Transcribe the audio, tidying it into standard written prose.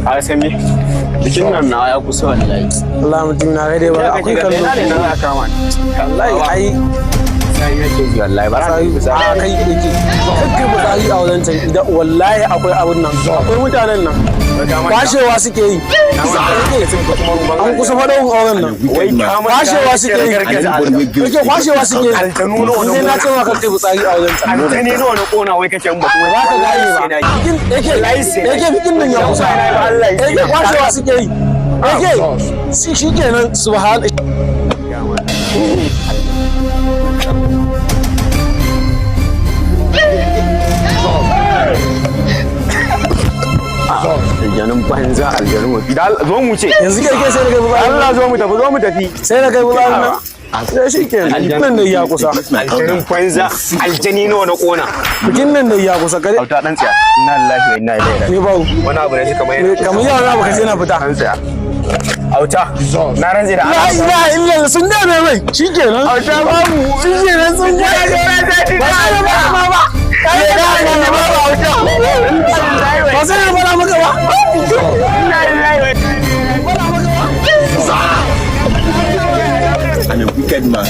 A san me? Bikin nan na ya kusa wallahi. Allah, mutum na kai dai ba akwai kallo. Ina ne na kama? Wallahi ai. Sai yake ji wallahi ba. Sai a kai yake kai fitsari a wajen can idan wallahi akwai abun nan, akwai mutanen nan kwashewa suke yi. An kusa faɗin auren nan, kwashewa suke yi yake, kwashewa suke yi. Aljanu nawa? Sai na ce maka kai fitsari a wajen can. Aljani nawa na kona? Wai kake batu? Ba ka gane ba. Bikin yake yake, bikin nan ya kusa yake, kwashewa suke yi yake. Shi kenan, subhan. Aljanun banza, aljanu wafi. Zo mu ce. Yanzu kai kai sai da kai fitsari. Allah, zo mu tafi, zo mu tafi. Sai da kai fitsari nan, sai shi kenan, bikin nan da ya kusa. Aljanun banza, aljani nawa na kona? Bikin nan da ya kusa kare. Auta, dan tsaya. Inna lillahi wa inna ilaihi raji'un. Ni ba Wani abu ne shi kamar yana kamar yawan abu kace na fita. Dan tsaya. Auta, na rantse da La Allah. ilaha illallah, sun dame mai. Shikenan, Auta, babu. Shikenan, sun dame ba sai da ba ma ba. Ba sai da ba maka ba. I'm a wicked man.